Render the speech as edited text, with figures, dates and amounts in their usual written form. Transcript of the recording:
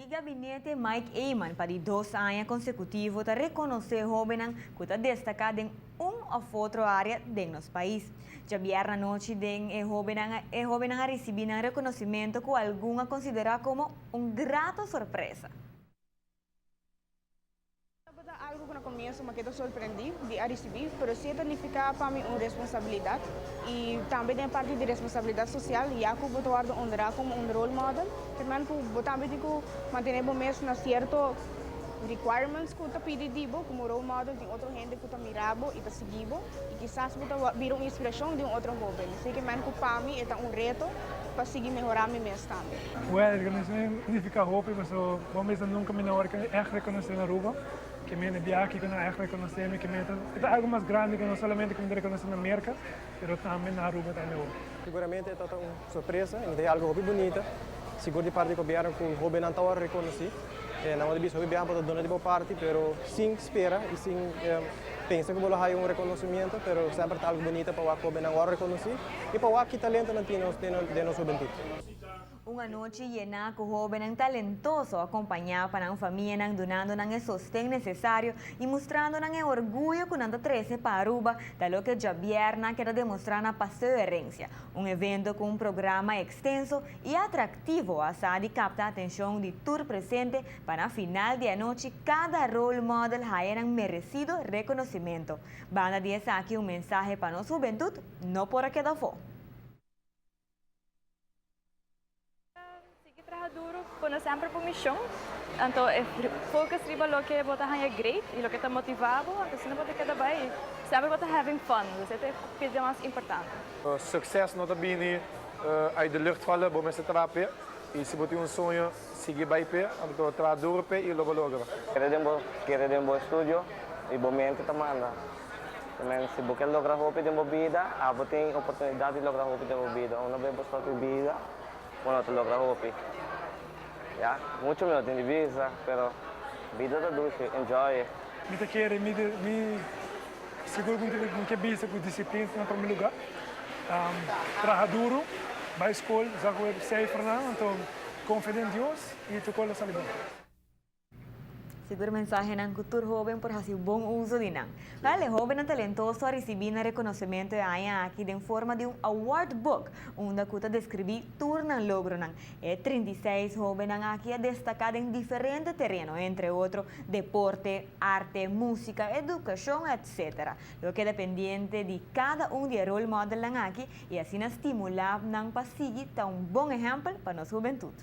E gabinete Mike Eman pa di dos aña consecutivo ta reconoce hobennan cu ta destaca den un of otro area den nos pais. Djabièrnè anochi den e hobennan e hobennan a ricibi nan reconocimento cu algun a considera como un grato sorpresa. Tabata algu ku na komienso mi a keda sorprendí di a risibí, pero sí e ta nifiká pa mi un responsabilidat i tambe den e parti di responsabilidat sosial, ya ku bo ta wòrdu honrá komo un role model, te men ku bo tambe tin ku mantené bo mes na sierto requirements ku ta pidi di bo komo role model, tin otro hende ku ta mira bo i ta sigui bo i kisas bo ta bira un inspirashon di un otro hóben. Esei ke men ku pa mi e ta un reto pa sigui mehorá mi mes tambe. Well, reconocimiento significa hopi, paso bo mester nunca mi no word echt reconoce na Aruba, ke mi a biaha aki ku nan echt reconoce mi, ke mi ta, e ta algo mas grandi ku no solamente ku mi ta reconoce na Merca, pero tambe na Aruba tambe hopi. Seguramente e ta ta un sorpresa y ta algo hopi bunita, sigur di parti di gobierno cu hobennan ta worde reconoci. Nan worde bisa hopi biaha bo ta duna di bo parti, pero sin spera y sin pensa cu bo lo haya un reconocimiento, pero semper ta algo bunita pa wak hobennan worde reconoci y pa wak ki talento nan tin den nos hubentud. Un anochi yená ku hóbennan talentoso akompañá pa nan famianan dunando nan e sosten nesesario i mustrando nan e orguyo ku nan ta trese pa Aruba ta loke djabièrna keda demostrá na Paseo Herencia, un evento ku un programa ekstenso i atraktivo a sa di kapta atenshon di tur presente pa na final di anochi kada role model haya nan meresido rekonosimento. Banda di esaki un mensahe pa nos hubentut no por a keda afó. Sigui traha duru, pone semper bo mishon, anto e focus riba loke bo ta haña great y loke ta motiva bo, anto asina bo ta keda bai y semper bo ta having fun, dus e ta e pida mas importante. Succes no ta bini uit de lucht vallen, bo mester traha p'e y si bo tin un soño sigui bai p'e, anto traha duro p'e y lo bo logra. Kere den bo kere den bo estudio y bo mente ta manda. Amen. Si bo ke logra hopi den bo bida, abo tin oportunidat di logra hopi den bo bida. Una bes bo stòp e bida, bo no ta logra hopi. Ya, muchu mi no tin di bisa, pero bida ta dushi, enjoy it. Mi ta kere, mi mi sigur ku mi ke bisa ku disiplina ta na prome luga. Traha duru, bai skol, sa ku e seifernan, anto konfia den Dios i tur kos lo sali bon. Sigur mensahenan ku tur hóben por hasi bon uso di nan. Wèl, e hóbennan talentoso a risibí nan rekonosementu e aña aki den forma di un award book, unda ku ta deskribí tur nan logronan. E 36 hóbennan aki a destaká den diferente tereno, entre otro deporte, arte, músika, edukashon, etc. Lo keda pendiente di kada un di e role modelnan aki i asina stimulá nan pa sigui ta un bon ehèmpel pa nos hubentut.